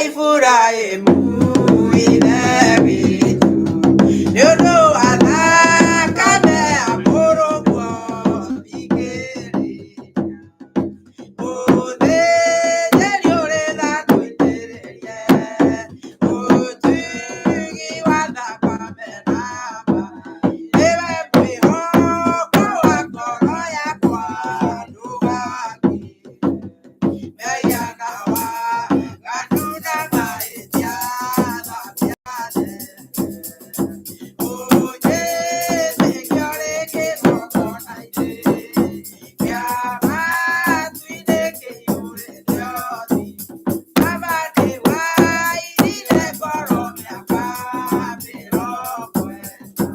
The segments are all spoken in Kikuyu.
Iburahĩmu ithe witũ, nĩ ũndũ wa thakame ya mũrũguo thikĩrĩria. Mũthĩnjĩri ũrĩ tha tũitĩrĩrie, ũtugi wa thakame na maĩ, nĩwe mwĩhoko wa ngoro yakwa, ndũgakire. Mehia na waganu na mahĩtia thambia ũnjĩtĩkio rĩngĩ igongona-inĩ kĩa matu-inĩ kĩiyũrĩte ũthingu. Baba nĩwairire ngoro mĩaka 40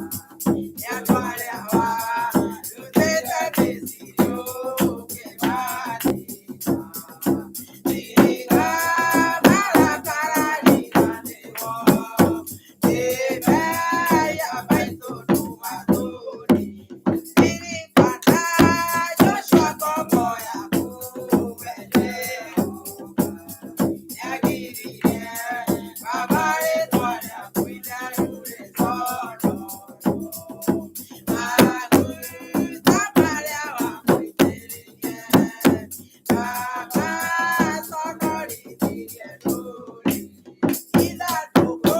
nĩ andũ arĩa warutĩte Misiri ũkĩmanina. Tiga marakara riganĩrwo nĩ mehia maitũ ndũgatũrinde. Ririkana Joshua ngombo yaku we Jehova, nĩagiririe Baba rĩĩtwa rĩaku itheru rĩconorwo. Maguta marĩa wamũitĩrĩirie, Baba conorithirie ndũrĩrĩ. Ithandũkũ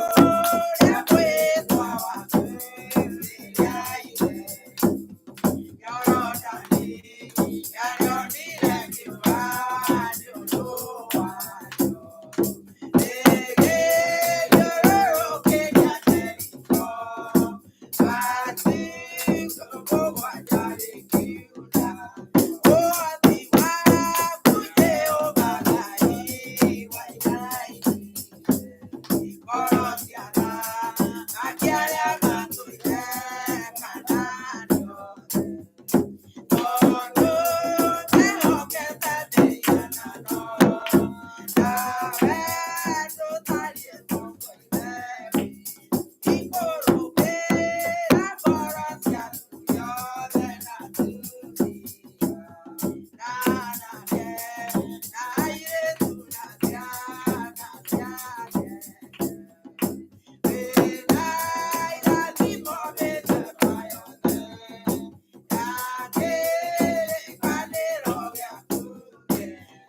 rĩa mwĩtwa waku rĩrĩa itheru Yorodani yarĩonire kĩũra nĩ ũndũ warĩo. Rĩgĩthiũrũrũkĩria Jeriko matukũ mũgwanja rĩkiuna. Ũhoti waku Jehova Ngai wainainire ngoro cia athamaki arĩa matũire Kanaani othe. Tondũ mehokete mĩhianano, nawe ndũtariĩ taguo Ithe witũ. Ikũrũkĩra ngoro cia athuri othe na atumia, na anake na airĩtu na ciana cia ngenge. Wĩna irathimo mĩthemba yothe ya kĩrĩkanĩro gĩaku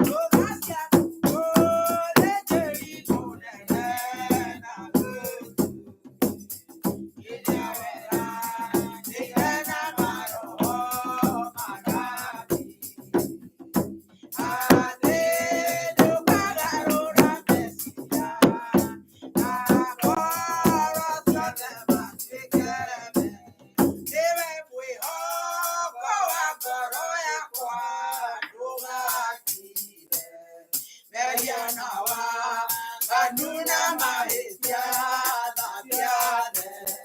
Thũga ciaku mũthĩnjĩri mũnene na mũtugi. Iria weranĩire na maroho manabii. Atĩ nĩũkagarũra meciria na ngoro ciothe matuĩke merũ. Nĩwe mwĩhoko wa ngoro yakwa, ndũgakire. Mehia na waganu na mahĩtia thambia there.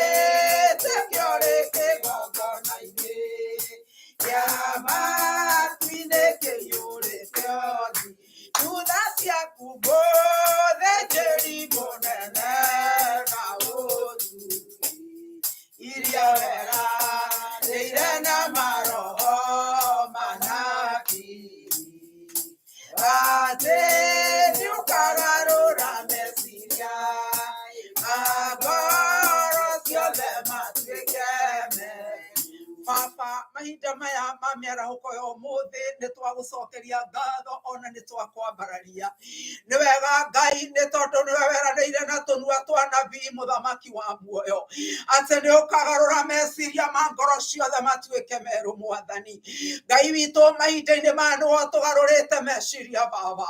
Ũnjĩtĩkio rĩngĩ igongona-inĩ kĩa matu-inĩ kĩiyũrĩte ũthingu. Thutha ciaku mũthĩnjĩri mũnene na ũtugi. Iria weranĩire na maroho manabii. Atĩ nĩũkagarũra meciria ma ngoro ciothe matuĩke merũ. Baba, mahinda maya ma mĩarahũko ya ũmũthĩ nĩ twagũcokeria ngatho ona nĩ twakwambararia. Nĩ wega Ngai nĩ tondũ nĩwe weranĩire na tũnua twa nabii mũthamaki wa muoyo atĩ nĩ ũkagarũra meciria ma ngoro ciothe matuĩke merũ mwathani. Ngai witũ mahinda-inĩ maya nĩwe ũtũgarũrĩte meciria Baba,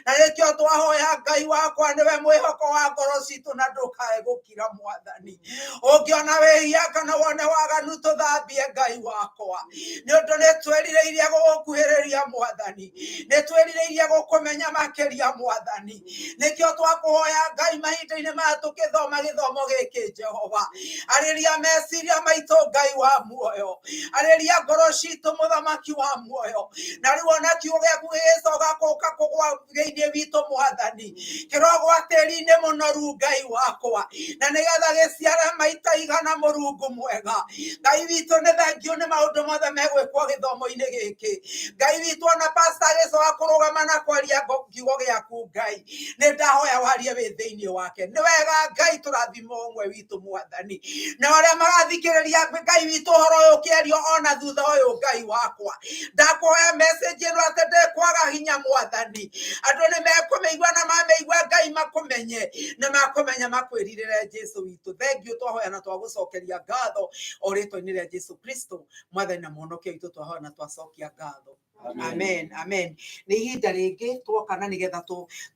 na nĩkĩo twahoya Ngai wakwa nĩwe mwĩhoko wa ngoro citũ na ndũkae gũkira mwathani. Ũngĩona wĩhia kana wone waganu tũthambie Ngai wakwa, nĩ ũndũ nĩ twĩrirĩirie gũgũkuhĩrĩria mwathani, nĩ twĩrirĩirie gũkũmenya makĩria mwathani. Nĩkĩo twakũhoya Ngai mahinda-inĩ maya tũkĩthoma gĩthomo gĩkĩ Jehova, arĩria meciria maitũ Ngai wa muoyo, arĩria ngoro citũ mũthamaki wa muoyo, na rĩu ona kiugo gĩaku gĩgĩcoka gũka kũgwa thĩinĩ witũ mwathani, kĩrogwa tĩri-inĩ mũnoru Ngai wakwa, na nĩgetha gĩciare maita igana mũrungu mwega. Ngai witũ nĩ thengiũ nĩ maũndũ mothe megwĩkwo gĩthomo-inĩ gĩkĩ. Ngai witũ ona pastor agĩcoka kũrũgama na kwaria kiugo gĩaku Ngai, nĩ ndahoya warie wĩ thĩinĩ wake. Nĩ wega Ngai tũrathime ũmwe witũ Mwathani, na arĩa magathikĩrĩria Ngai witũ ũhoro ũyũ ũkĩario ona thutha ũyũ Ngai wakwa, ndakũhoya message ĩno atĩ ndĩkwaga hinya Mwathani, andũ nĩ mekũmĩigua na mamĩigua Ngai makũmenye na makũmenya makwĩrirĩre Jesu witũ. Thank you, twahoya na twagũcokeria ngatho o rĩtwa-inĩ rĩa Jesu Kristo Mwathani na Mũhonokia witũ, twahoya na twacokia ngatho. Amen, amen. Nĩ ihinda rĩngĩ twoka na nĩgetha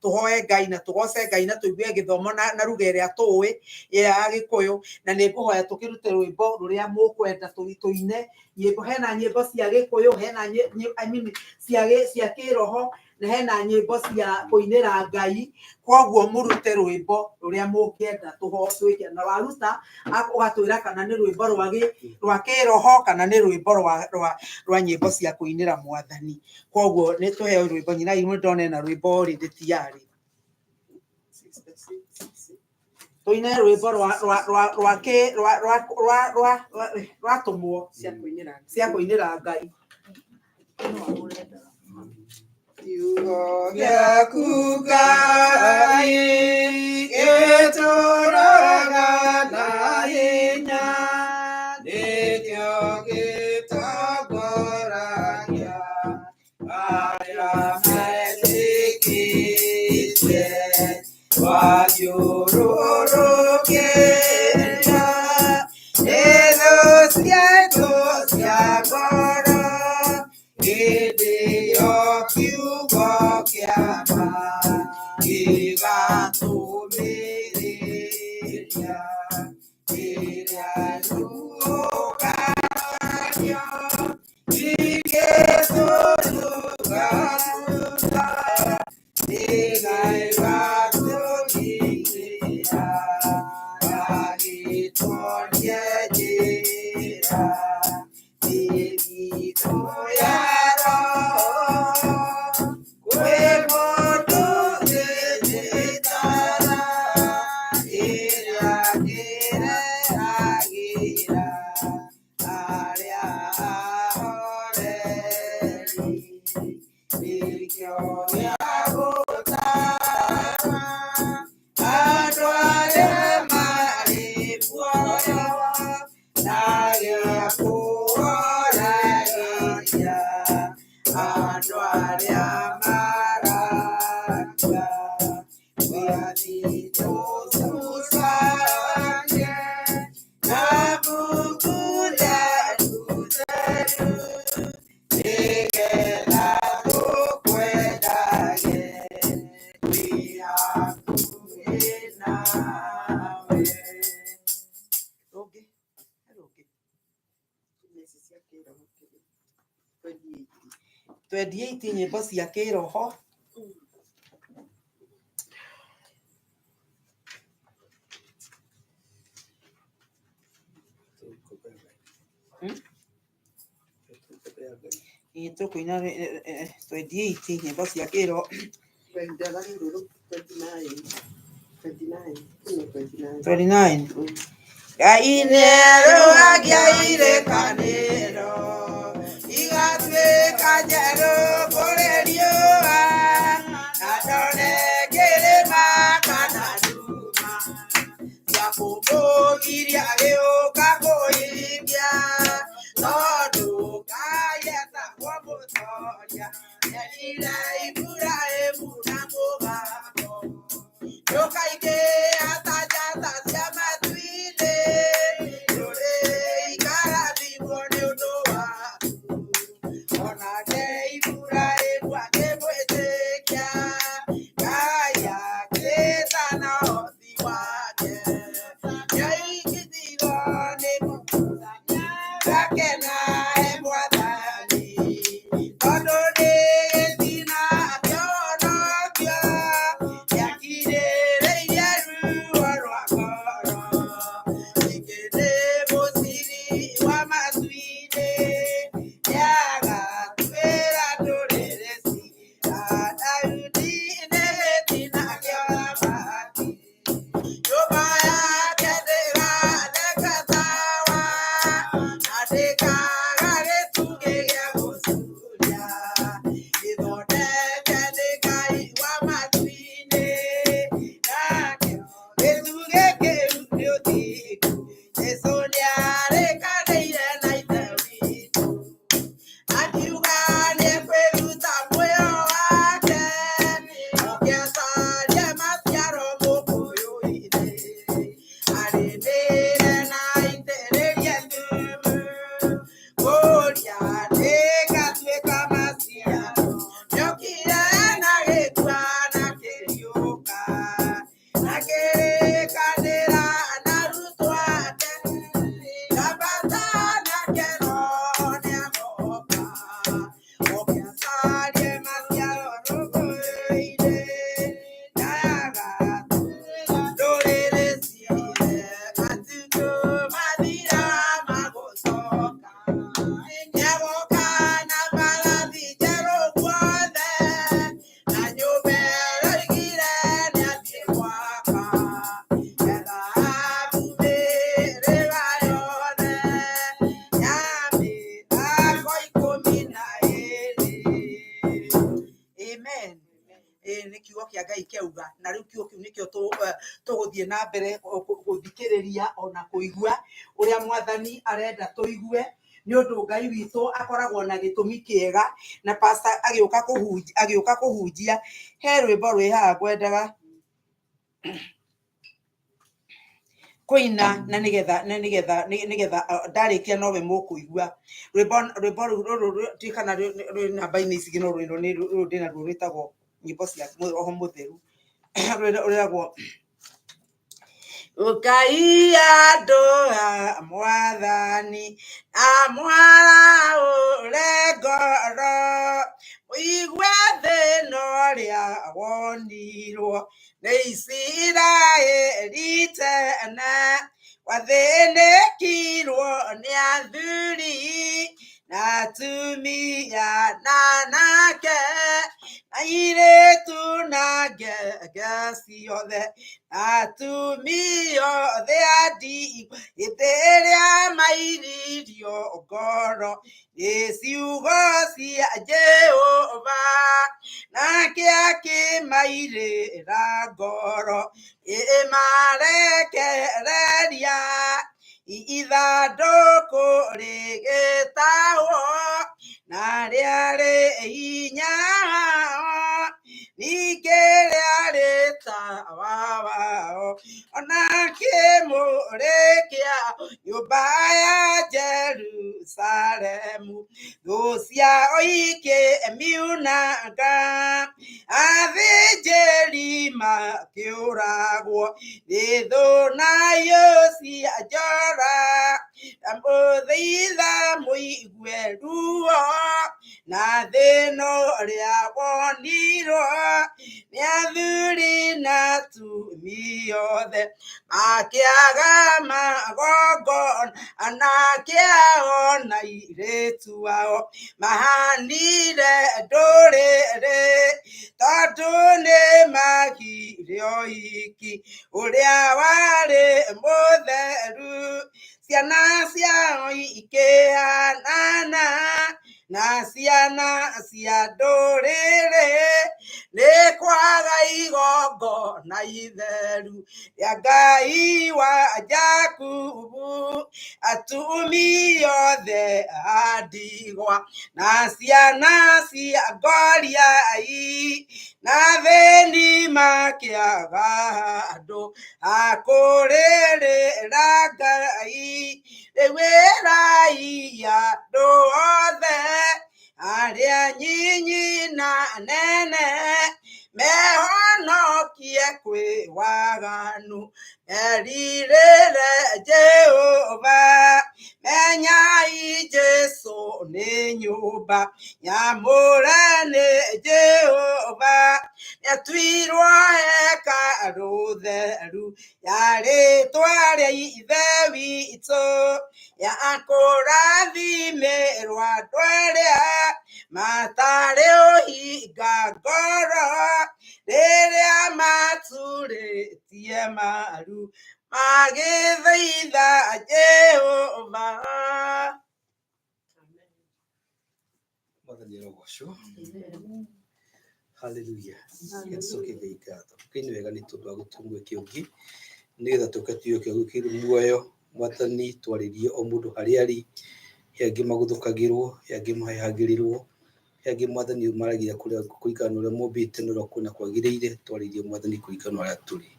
tũhoe Ngai na tũgoce Ngai na tũigue gĩthomo na ruga ĩrĩa tũĩ ya Gĩkũyũ, na nĩ ngũhoya tũkĩrute rwĩmbo rũrĩa mũkwenda tũine nyĩmbo. Hena nyĩmbo cia Gĩkũyũ, hena I mean, cia kĩroho, na hena nyĩmbo cia kũinĩra Ngai. Koguo mũrute rwĩmbo rũrĩa mũngĩenda twĩke, na waruta ũgatwĩra kana nĩ rwĩmbo rwa kĩroho kana nĩ rwĩmbo rwa nyĩmbo cia kũinĩra Mwathani. Koguo nĩ tũheo rwĩmbo, nyina imwe ndone na rwĩmbo rĩ ndĩtiarĩ tũine rwĩmbo rwa rwa rwa rwa rwa rwa rwa rwatũmwo cia kũinĩra Ngai. Kiugo gĩaku Ngai gĩtũũraga na hinya, nĩkĩo gĩtongoragia arĩa metĩkĩtie. Wathiũrũrũkĩria nĩ thũ ciitũ cia ngoro, hĩndĩ ĩyo kiugo kĩa ma gĩgatũmĩrĩria. Rĩrĩa rũũganio igĩtũrũnga, nĩgatũgitĩra agĩtuonie njĩra mĩtitũ ya roho. Kwĩ mũndũ ũngĩtara ĩrĩa ĩrehagĩra arĩa ahoreri, nĩkĩo gĩa gũtara andũ arĩa marĩ muoyo na gĩa kũhoreria andũ arĩa marakua. Mwathi tũcucanie na Mungu rĩaku theru, nĩgetha tũkwendage twĩ hakuhĩ nawe. Rũngĩ, rũngĩ. 28 nyĩmbo cia kĩroho. Ĩĩ tũkũina 28 nyĩmbo cia kĩroho. 29. Ngai nĩarũagia irĩkanĩro igatuĩka njerũ kũrĩ riũa, na ndone kĩrĩma kana nduma cia kũmũgiria agĩũka kũhingia, tondũ Ngai etagwo mũtoria, erire Iburahĩmu na mũgambo ndũkaingĩha ta njata cia matu-inĩ, ndũrĩ ikarathimwo nĩ ũndũ waku. Onake Iburahĩmu akĩmwĩtĩkia, Ngai akĩĩtana ũhoti wake. Nĩaingĩtirwo nĩ ngakena he Mwathani, tondũ nĩ gĩtina kĩa ũhonokio, nĩakirĩrĩirie ruo rwa ngoro. Ningĩ nĩ mũciri wa matu-inĩ, nĩagatuĩra ndũrĩrĩ ciira. Daudi matu-inĩ. Nakĩo gĩtugĩ kĩu nĩ ũthingu, Jesũ nĩarĩkanĩire na Ithe witũ. Akiuga nĩekwĩruta muoyo wake, oke acarie maciaro mũkũyũ-inĩ. Arĩmĩre na aitĩrĩrie thumu, kũrĩa rĩgatuĩka maciaro. Nĩokire na gĩkua na kĩriũka, na kĩrĩkanĩra na arutwo ake. Ndambata nake no nĩagoka, oke acarie maciaro rũgũrũ-inĩ. Ndayaga ndũrĩrĩ ciothe, matukũ mathira magũcoka. Nĩagoka na mbarathi njerũ guothe, na nyũmba ĩrĩa oigire nĩathiĩ gwaka. Ethabu mĩrĩga yothe, ya mĩthako 12. Amen. Ĩĩ nĩ kiugo kĩa Ngai kĩauga, na rĩu kiugo kĩu nĩkĩo tũgũthiĩ na mbere gũthikĩrĩria ona kũigua ũrĩa Mwathani arenda tũigue, nĩ ũndũ Ngai witũ akoragwo na gĩtũmi kĩega. Na pastor agĩũka kũhunjia, he rwĩmbo rwĩ haha ngwendaga kũina, na nĩgetha ndarĩkia nowe mũkũigua rwĩmbo rũu rũrũ ndiũĩ kana rwĩ namba-inĩ ici no rwĩrwo nĩ rũrũ ndĩnaruo rwĩtagwo nyĩmbo cia Roho Mũtheru. Rwĩragwo Ũkai andũ a Mwathani na mwaraũre ngoro, mũigue thĩna ũrĩa wonirwo nĩ Isiraeli tene, gwathĩnĩkirwo nĩ athuri na atumia na anake, na airĩtu na ngenge ciothe, na atumia othe a ndigwa, hĩndĩ ĩrĩa mairirio ngoro nĩ ciugo cia Jehova, nake akĩmairĩra ngoro ĩmarekereria ithandũkũ rĩgĩtahwo, na rĩarĩ hinya wao, ningĩ rĩarĩ tawa wao, ona kĩmũrĩ kĩa nyũmba ya Jerusalemu. Thũ ciao ikĩmiunanga, athĩnjĩri makĩũragwo nĩ thũ nayo cia njora. Ndamũthaitha mũigue ruo na thĩna ũrĩa wonirwo nĩ athuri na atumia othe, makĩaga magongona, anake ao na airĩtu ao mahanire ndũrĩrĩ, tondũ nĩ magire ũhiki ũrĩa warĩ mũtheru. Ciana ciao ikĩhanana na ciana cia ndũrĩrĩ, nĩ kwaga igongona itheru rĩa Ngai wa Jakubu. Atumia othe a ndigwa na ciana cia ngoriai, na athĩni makĩaga handũ ha kũrĩrĩra Ngai. Rĩu ĩrai andũ othe arĩa nyinyi na nene, mehonokie kwĩ waganu, merirĩre Jehova. Menyai Jesũ nĩ nyũmba nyamũre nĩ Jehova, nĩatuirwo hekarũ theru ya rĩĩtwa rĩa Ithe witũ, ya kũrathimĩrwo andũ arĩa matarĩ ũhinga ngoro, rĩrĩa maturĩtie maru magĩthaitha Jehova. Mwathani arogocwo. Haleluya. Reke tũcokie Ngai ngatho. Ngai nĩ wega nĩ tondũ wa gũtũhe mweke ũngĩ nĩgetha tũke tuoe kiugo kĩrĩ muoyo. Mwathani twarĩrie o mũndũ harĩa arĩ, he angĩ magũthũkagĩrwo, he angĩ mahehagĩrĩrwo, he angĩ Mwathani maragia kũrĩa kũringana na ũrĩa mombĩte na ũrĩa kuona kwagĩrĩire, twarĩrie Mwathani kũringana na ũrĩa tũrĩ.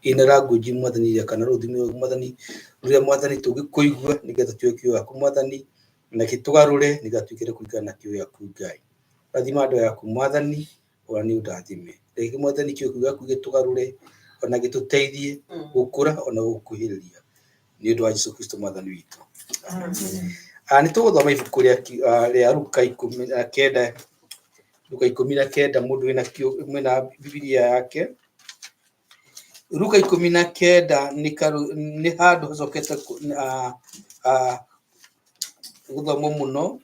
Ĩna language Mwathani ĩrĩa kana rũthiomi Mwathani rũrĩa Mwathani tũngĩkũigua nĩgetha tuoe kiugo gĩaku Mwathani na gĩtũgarũre nĩgetha tũikare kũringana na kiugo gĩaku Ngai. Rathima andũ yaku Mwathani, ona nĩ ũndathime. Reke Mwathani kiugo gĩaku gĩtũgarũre ona gĩtũteithie gũkũra ona gũkuhĩrĩria. Nĩ ũndũ wa Jesu Kristo Mwathani witũ. Nĩ tũgũthoma ibuku rĩa Luka 19, Luka 19, mũndũ wĩna wĩna Bibilia yake. Luka 19 nĩ handũ hacokete gũthomwo mũno.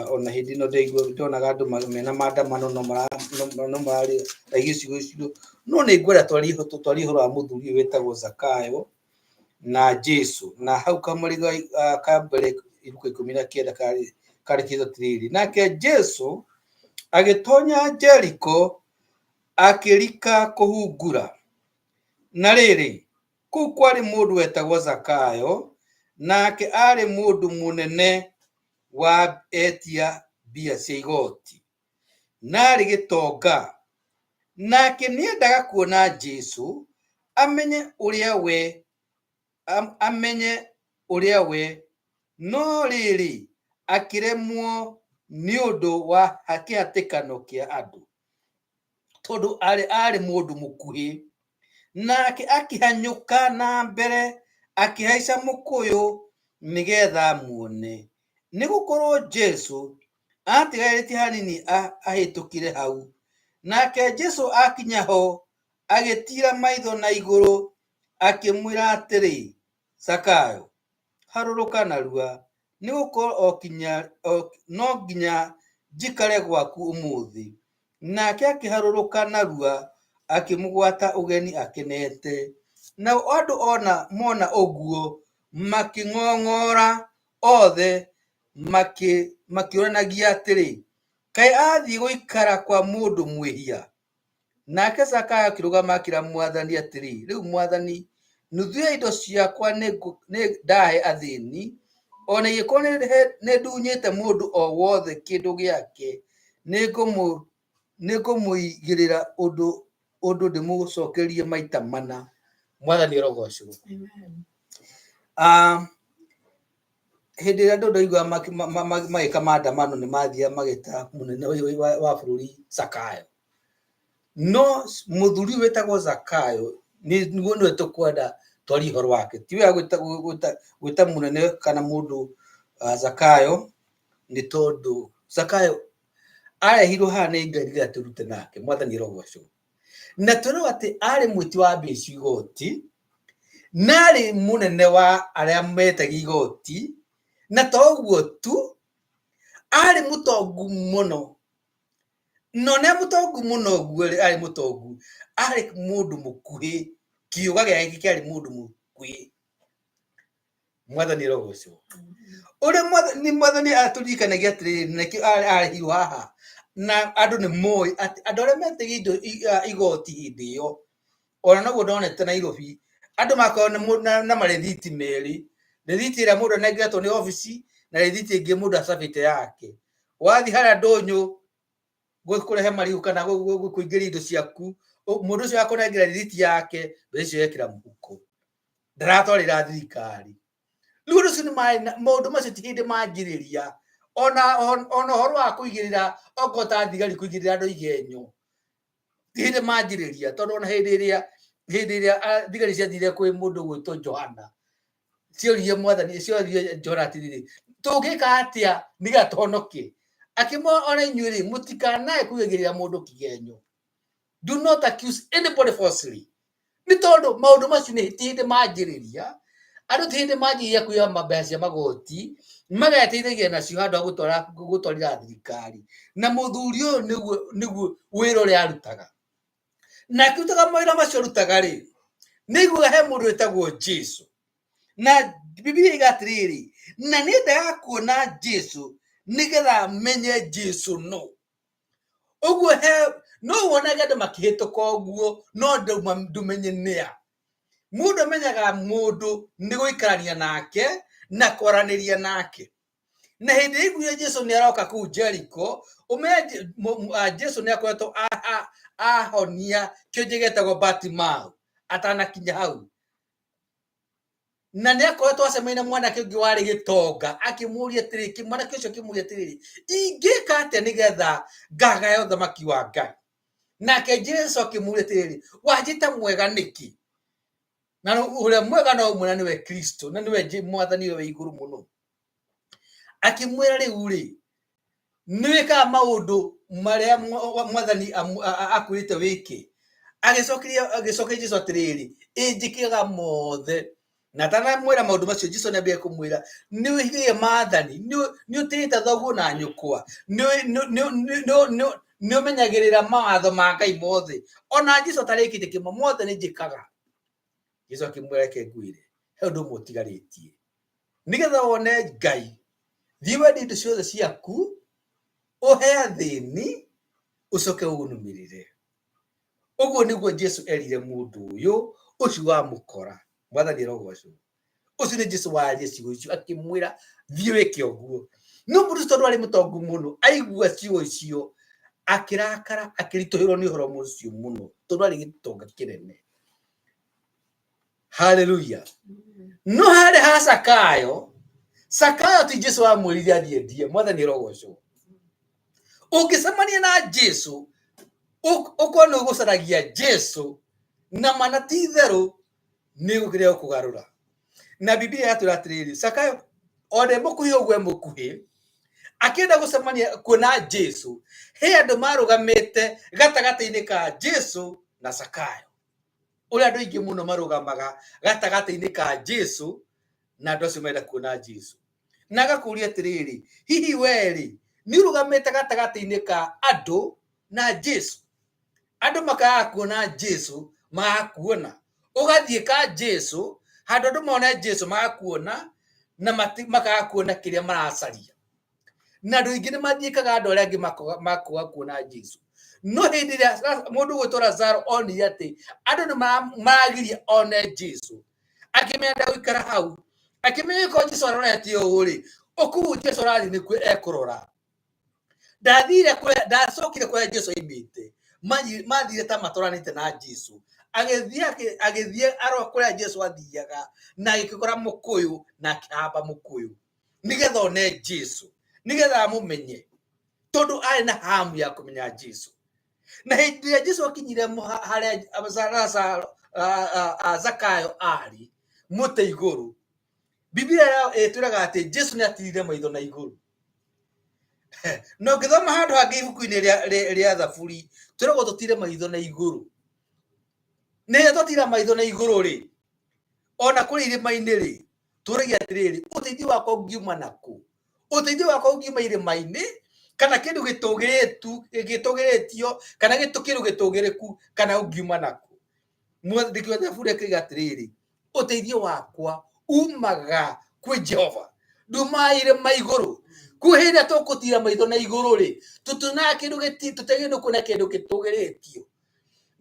Ona hĩndĩ ĩno ndaigua ndonaga andũ mena maandamano no mararĩra gĩcigo gĩcigo, no nĩ ngwenda twarie ũhoro wa mũthuri ũyũ wĩtagwo Zakayo na Jesu. Na hau kamũri ka mbere Luka 19 karĩkĩte atĩrĩrĩ, nake Jesu agĩtonya Jeriko akĩrika kũhungura. Na rĩrĩ, kũu kwarĩ mũndũ wetagwo Zakayo, nake aarĩ mũndũ mũnene wa etia mbia cia igoti, na aarĩ gĩtonga. Nake nĩendaga kuona Jesu, amenye ũrĩa we, amenye ũrĩa we, no rĩrĩ, akĩremwo nĩ ũndũ wa kĩhatĩkano kĩa andũ, tondũ arĩ mũndũ mũkuhĩ. Nake akĩhanyũka na mbere, akĩhaica mũkũyũ nĩgetha amuone, nĩ gũkorwo Jesu aatigarĩtie hanini ahĩtũkĩre hau. Nake Jesu akinya ho, agĩtiira maitho na igũrũ, akĩmwĩra atĩrĩ, Zakayo, harũrũka narua, nĩ gũkorwo no nginya njikare gwaku ũmũthĩ. Nake akĩharũrũka narua, akĩmũgwata ũgeni akenete. Nao andũ ona mona ũguo makĩng'ong'ora othe makĩũranagia atĩrĩ, kaĩ athiĩ gũikara kwa mũndũ mwĩhia? Nake Zakayo akĩrũgama akĩra Mwathani atĩrĩ, rĩu Mwathani, nuthu ya indo ciakwa nĩ ndahe athĩni, ona ingĩkorwo nĩ ndunyĩte mũndũ o wothe kĩndũ gĩake, nĩ ngũmũigĩrĩra ũndũ ndĩmũcokerie maita mana. Mwathani arogocwo. Hĩndĩ ĩrĩa andũ ndaigua magĩka maandamano nĩ mathiaga magĩta mũnene wa bũrũri Zakayo. No mũthuri ũyũ wĩtagwo Zakayo nĩguo nĩwe tũkwenda twarie ũhoro wake. Ti wega gwĩta mũnene kana mũndũ Zakayo nĩ tondũ Zakayo arehirwo haha nĩ Ngai nĩgetha tũrute nake. Mwathani arogocwo. Na twĩrwo atĩ arĩ mwĩti wa mbeca igoti, na arĩ mũnene wa arĩa metagia igoti, na to ũguo tu, arĩ mũtongu mũno. No nĩ mũtongu mũno ũguo rĩ, arĩ mũtongu, arĩ mũndũ mũkuhĩ, kiuga gĩake kĩarĩ mũndũ mũkuhĩ. Mwathani arogocwo. Ũrĩa Mwathani Mwathani atũririkanagia atĩrĩrĩ, nĩkĩo arehirwo haha, na andũ nĩ moĩ atĩ andũ arĩa metagia indo igoti hĩndĩ ĩyo, ona noguo ndonete Nairobi, andũ makoragwo na marĩthiti merĩ, rĩthiti ĩrĩa mũndũ anengeretwo nĩ obici, na rĩthiti ĩngĩ mũndũ acabĩte yake. Wathiĩ harĩa ndũnyũ kũrehe marigũ kana kũingĩria indo ciaku, mũndũ ũcio akũnengera rĩthiti yake, mbeca icio ekĩra mũhuko, ndaratwarĩra thirikari. Rĩu ũndũ ũcio nĩ maũndũ macio ti hĩndĩ manjĩrĩria, ona ũhoro wa kũigĩrĩra okorwo ta thigari kũigĩrĩra andũ igenyo, ti hĩndĩ manjĩrĩria, tondũ ona hĩndĩ ĩrĩa thigari ciathire kwĩ mũndũ ũgwĩtwo Johana, cioririe Mwathani, cioririe Johana atĩrĩrĩ, tũngĩka atĩa nĩgetha tũhonoke? Akĩmwĩra ona inyuĩ rĩ, mũtikanae kũigagĩrĩra mũndũ kĩgenyo. Do not accuse anybody falsely. Nĩ tondũ maũndũ macio nĩ ti hĩndĩ manjĩrĩria, andũ ti hĩndĩ manjĩrĩria kuoya mbeca cia magoti, mageteithagia nacio handũ ha gũtwarĩra thirikari. Na mũthuri ũyũ nĩguo wĩra ũrĩa arutaga. Na akĩrutaga mawĩra macio arutaga rĩ, nĩ aiguaga he mũndũ wĩtagwo Jesu. Na Bibilia iga atĩrĩrĩ, na nĩ endaga kuona Jesu nĩgetha amenye Jesu nũ. Ũguo he no wonage andũ makĩhĩtũka ũguo no ndũmenye nĩa. Mũndũ amenyaga mũndũ nĩ gũikarania nake na kwaranĩria nake. Na hĩndĩ ĩrĩa aiguire Jesu nĩ aroka kũu Jeriko, ũmenye Jesu nĩ akoretwo ahonia kĩonje gĩtagwo Bartimau atanakinya hau. Na nĩ akoretwo acemania na mwanake ũngĩ warĩ gĩtonga, akĩmũria atĩrĩrĩ, mwanake ũcio akĩmũria atĩrĩrĩ, ingĩka atĩa nĩgetha ngagaya ũthamaki wa Ngai? Nake Jesu akĩmũria atĩrĩrĩ, wanjĩta mwega nĩkĩ? Na ũrĩa mwega no ũmwe na nĩwe Kristo, na nĩwe Mwathani ũrĩa wĩ igũrũ mũno. Akĩmwĩra rĩu rĩ, nĩ wĩkaga maũndũ marĩa Mwathani akwĩrĩte wĩke? Agĩcokeria Jesu atĩrĩrĩ, ĩ njĩkaga mothe. Na atanamwĩra maũndũ macio, Jesu nĩ ambire kũmwĩra, nĩ ũhithĩire maathani, nĩ ũtĩĩte thoguo na nyũkwa, nĩ ũmenyagĩrĩra mawatho ma Ngai mothe. Ona Jesu atarĩkĩtie kĩmwe, mothe nĩ njĩkaga. Jesu akĩmwĩra, reke ngwĩre, he ũndũ ũmwe ũtigarĩtie. Nĩgetha wone Ngai, thiĩ wendie indo ciothe ciaku, ũhe athĩni, ũcoke ũnũmĩrĩre. Ũguo nĩguo Jesu erire mũndũ ũyũ ũcio wamũkora. Mwathani arogocwo. Ũcio nĩ Jesu waria ciugo icio akĩmwĩra thiĩ wĩke ũguo. No mũndũ ũcio tondũ arĩ mũtongu mũno, aigua ciugo icio akĩrakara, akĩritũhĩrwo nĩ ũhoro ũcio mũno tondũ arĩ gĩtonga kĩnene. Haleluya. No harĩ ha Sakayo, Sakayo ti Jesu wamwĩrire athiĩ endie. Mwathani arogocwo. Ũngĩcemania na Jesu, ũkorwo nĩ ũgũcaragia Jesu na mana ti itherũ nĩ gũkĩrĩa ũkũgarũra. Na Biblia yatwĩra atĩrĩrĩ, Sakayo ona e mũkuhĩ ũguo e mũkuhĩ, akĩenda gũcemania kuona Jesu, he andũ marũgamĩte gatagatĩ-inĩ ka Jesu na Sakayo. Ũrĩa andũ aingĩ mũno marũgamaga gatagatĩ-inĩ ka Jesu na andũ acio marenda kuona Jesu. Na agakũria atĩrĩrĩ, hihi we-rĩ, nĩ ũrũgamĩte gatagatĩ-inĩ ka andũ na Jesu? Andũ makaga kuona Jesu, magakuona. Ũgathiĩ ka Jesu, handũ andũ mone Jesu magakuona, na makaga kuona kĩrĩa maracaria. Na andũ aingĩ nĩ mathiĩkaga andũ arĩa angĩ makoga kuona Jesu. No hĩndĩ ĩrĩa mũndũ ũgwĩtwo Lazaro onire atĩ andũ nĩ maragiria one Jesu, akĩmenya ndagũikara hau, akĩmenya okorwo Jesu arorete ũũ rĩ, kũu Jesu arathiĩ nĩkuo ekũrora. Ndathire kũrĩa, ndacokire kũrĩa Jesu aimĩte, mathire ta matwaranĩte na Jesu. Agĩthiĩ agĩthiĩ arora kũrĩa Jesu athiaga na agĩkora mũkũyũ na akĩhamba mũkũyũ nĩgetha one Jesu, nĩgetha amũmenye, tondũ arĩ na hamu ya kũmenya Jesu. Na hĩndĩ ĩrĩa Jesu akinyire harĩa Zakayo arĩ mũtĩ igũrũ, Biblia ĩtwĩraga atĩ Jesu nĩ atirire maitho na igũrũ. Na ũngĩthoma handũ hangĩ ibuku-inĩ rĩa Thaburi, twĩragwo tũtire maitho na igũrũ. Nĩ rĩrĩa twatira maitho na igũrũ rĩ, ona kũrĩ irĩma-inĩ rĩ, tũragia atĩrĩrĩ, ũteithio wakwa ũngiuma nakũ? Ũteithio wakwa ũngiuma irĩma-inĩ, kana kĩndũ gĩtũgĩrĩtu, gĩtũgĩrĩtio, kana kĩndũ gĩtũgĩrĩku, kana ũngiuma nakũ? Mwandĩki wa Thaburi akĩiga atĩrĩrĩ, ũteithio wakwa umaga kwĩ Jehova, ndumaga irĩma igũrũ. Kwĩ hĩndĩ ĩrĩa tũkũtira maitho na igũrũ rĩ, tũtionaga kĩndũ tũtiagĩrĩirwo nĩ kuona kĩndũ gĩtũgĩrĩtio.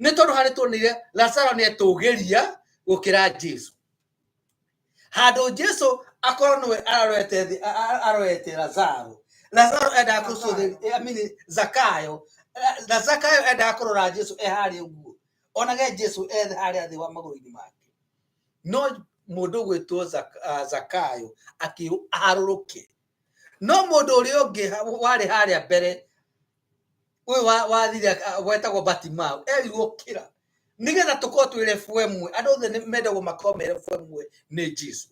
Nĩ tondũ harĩa tuonire Lazaro nĩ etũgĩria gũkĩra Jesu. Handũ Jesu akorwo nĩwe arorete thĩ, arorete Lazaro. Lazaro endaga kũcũthĩrĩria, I mean, Zakayo. Na Zakayo endaga kũrora Jesu e harĩa ũguo. Onage Jesu e harĩa thĩ wa magũrũ-inĩ make. No mũndũ ũgwĩtwo Zakayo akĩrwo aharũrũke. No mũndũ ũrĩa ũngĩ warĩ harĩa mbere, ũyũ wathire wetagwo Bartimau, erirwo ũkĩra. Nĩgetha tũkorwo twĩ level ĩmwe, andũ othe nĩ mendagwo makorwo me level ĩmwe nĩ Jesu.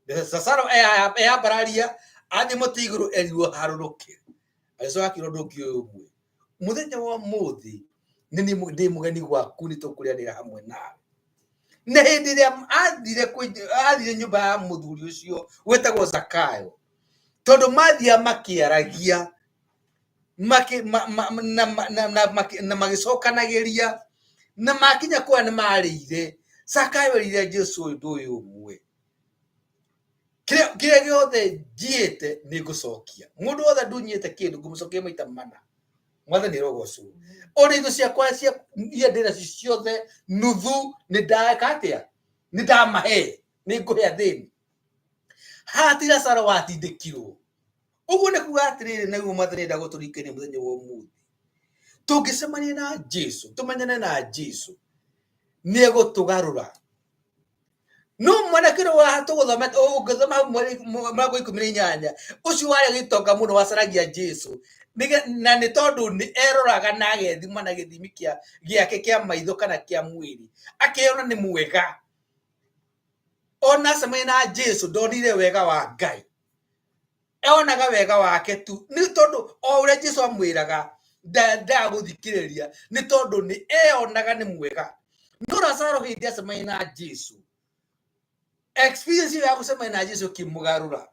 Lazaro eyambararia, athiĩ mũtĩ igũrũ erirwo aharũrũke. Agĩcoka akĩrwo ũndũ ũngĩ ũyũ ũmwe. Mũthenya wa ũmũthĩ nĩ niĩ ndĩ mũgeni gwaku nĩ tũkũrĩanĩra hamwe nawe. Na hĩndĩ ĩrĩa athire nyũmba ya mũthuri ũcio wetagwo Zakayo, tondũ mathiaga makĩaragia na magĩcokanagĩria, na makinya kũrĩa nĩ marĩire, Zakayo erire Jesu ũndũ ũyũ ũmwe, kĩrĩa gĩothe njiĩte nĩ ngũcokia. Mũndũ wothe ndunyĩte kĩndũ ngũmũcokeria maita mana. Mwathani rogocwo. Ona indo ciakwa cia iria ndĩ nacio ciothe nuthu nĩ ndeka atĩa? Nĩ ndamahe, nĩ ngũhe athĩni. Haha ti Lazaro watindĩkirwo. Ũguo nĩ kuga atĩrĩrĩ, nĩguo Mwathani enda gũtũririkania mũthenya wa ũmũthĩ. Tũngĩcemania na Jesu, tũmenyane na Jesu, nĩ egũtũgarũra. No mwanake ũrĩa wa tũgũthoma ũngĩthoma hau mũrango 18, ũcio warĩ gĩtonga mũno wacaragia Jesu, na nĩ tondũ nĩ eroraga na agethima na gĩthimi gĩake kĩa maitho kana kĩa mwĩrĩ, akeyona nĩ mwega. Ona acemania na Jesu ndonire wega wa Ngai, onaga wega wake tu, nĩ tondũ o ũrĩa Jesu amwĩraga ndendaga gũthikĩrĩria, nĩ tondũ nĩ eyonaga nĩ mwega. No Lazaro hĩndĩ acemania na Jesu, experience ĩyo ya gũcemania na Jesu ĩkĩmũgarũra.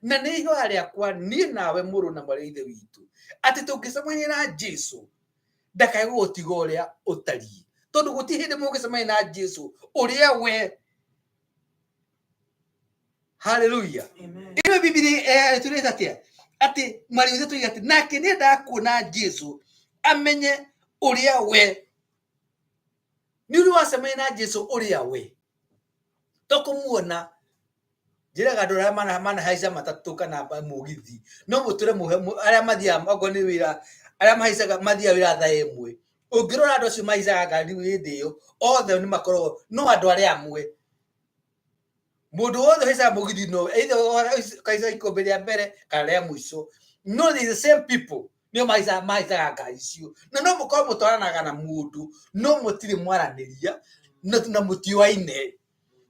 Na nĩ ihoya rĩakwa niĩ nawe mũrũ na mwarĩ wa ithe witũ, atĩ tũngĩcemania na Jesu ndakae gũgũtiga ũrĩa ũtariĩ, tondũ gũtirĩ hĩndĩ mũngĩcemania na Jesu ũrĩa we. Haleluya. Ĩno Bibilia ĩtwĩrĩte atĩa? Atĩ mwarĩ witũ tũiga atĩ nake nĩ endaga kuona Jesu amenye ũrĩa we. Nĩ ũrĩ wacemania na Jesu ũrĩa we, to kũmuona. Njĩraga andũ arĩa manahaica matatũ kana mũgithi, no mũtũre arĩa mathiaga okorwo nĩ wĩra, arĩa mahaicaga mathiaga wĩra thaa 1, ũngĩrora andũ acio mahaicaga ngari hĩndĩ ĩyo othe nĩ makoragwo no andũ arĩa amwe. Mũndũ wothe ũhaicaga mũgithi no either ũkahaica ikũmbĩ rĩa mbere kana rĩa mũico, no the same people nĩo mahaicaga ngari icio. Na no mũkorwo mũtwaranaga na mũndũ no mũtirĩ mwaranĩria na mũtiũaine.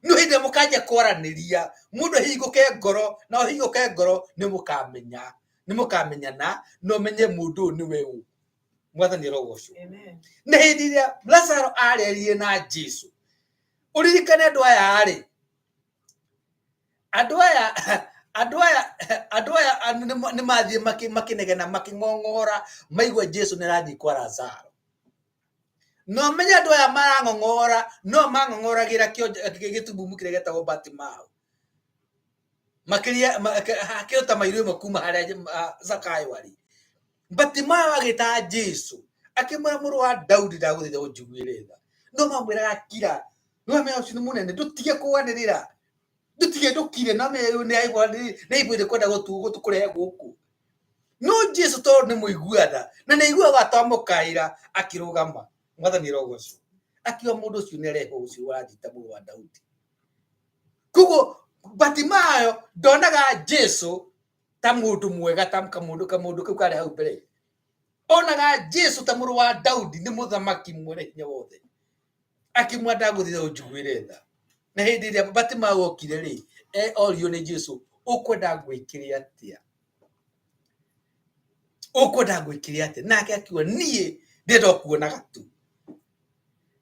No hĩndĩ ĩrĩa mũkanjia kwaranĩria, mũndũ ahingũke ngoro na ũhingũke ngoro, nĩ mũkamenya, nĩ mũkamenyana na ũmenye mũndũ ũyũ nĩwe ũ. Mwathani arogocwo. Na hĩndĩ ĩrĩa Lazaro areririe na Jesu, ũririkane andũ aya rĩ, andũ aya andũ aya andũ aya nĩ mathiĩ makĩnegena makĩng'ong'ora maigua Jesu nĩ arathiĩ kwa Lazaro. No menye andũ aya marang'ong'ora no mang'ong'oragĩra gĩtumumu kĩrĩa gĩtagwo Bartimaeũ. Makĩria hakĩruta mairo ĩmwe kuma harĩa Zakayo arĩ. Bartimaeũ agĩta Jesu akĩmwĩra, mũrũ wa Daudi, ndagũthaitha ũnjiguĩre tha. No mamwĩraga kira, no amenya ũcio nĩ mũnene, ndũtige kwanĩrĩra, ndũtige ndũkire, no amenya nĩ aigua nĩ aiguĩte kwenda gũtũkũrehe gũkũ. No Jesu tondũ nĩ mũigua tha na nĩ aiguaga twamũkaĩra, akĩrũgama. Mwathani arogocwo. Akiuga mũndũ ũcio nĩ arehwo, ũcio ũranjĩta mũrũ wa Daudi. Koguo Bartimayo ndonaga Jesu ta mũndũ mwega, ta kamũndũ kau karĩ hau mbere. Onaga Jesu ta mũrũ wa Daudi, nĩ mũthamaki mwene hinya wothe. Akĩmwĩra ndagũthaitha ũnjiguĩre tha. Na hĩndĩ ĩrĩa Bartimayo okire rĩ, orio nĩ Jesu, ũkwenda ngwĩkĩre atĩa? Ũkwenda ngwĩkĩre atĩa? Nake akiuga, niĩ ndĩrenda o kuonaga tu.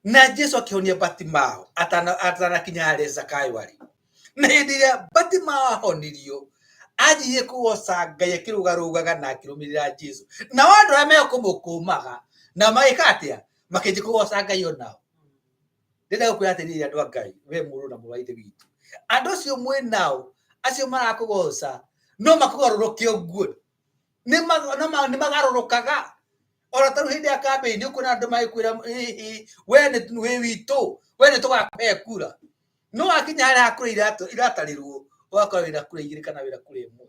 Na Jesu akĩhonia Bartimayo atanakinya harĩa Zakayo arĩ. Na hĩndĩ ĩrĩa Bartimayo ahonirio, athiire kũgoca Ngai akĩrũgarũgaga na akĩrũmĩrĩra Jesu. Nao andũ arĩa mekũmũkũmaga na magĩka atĩa? Makĩanjia kũgoca Ngai onao. Ndĩrenda gũkwĩra atĩrĩrĩ andũ a Ngai, we mũrũ na mũrũ wa ithe witũ, andũ acio mwĩ nao, acio marakũgoca, no makũgarũrũke ũguo. Nĩ magarũrũkaga. Ona ta rĩu hĩndĩ ya campaign ũkuona andũ magĩkwĩra hihi we nĩ wĩ witũ, we nĩ tũgakũhe kura. No wakinya harĩa kura iratarĩrwo, ũgakora wĩna kura 2 kana wĩna kura 1.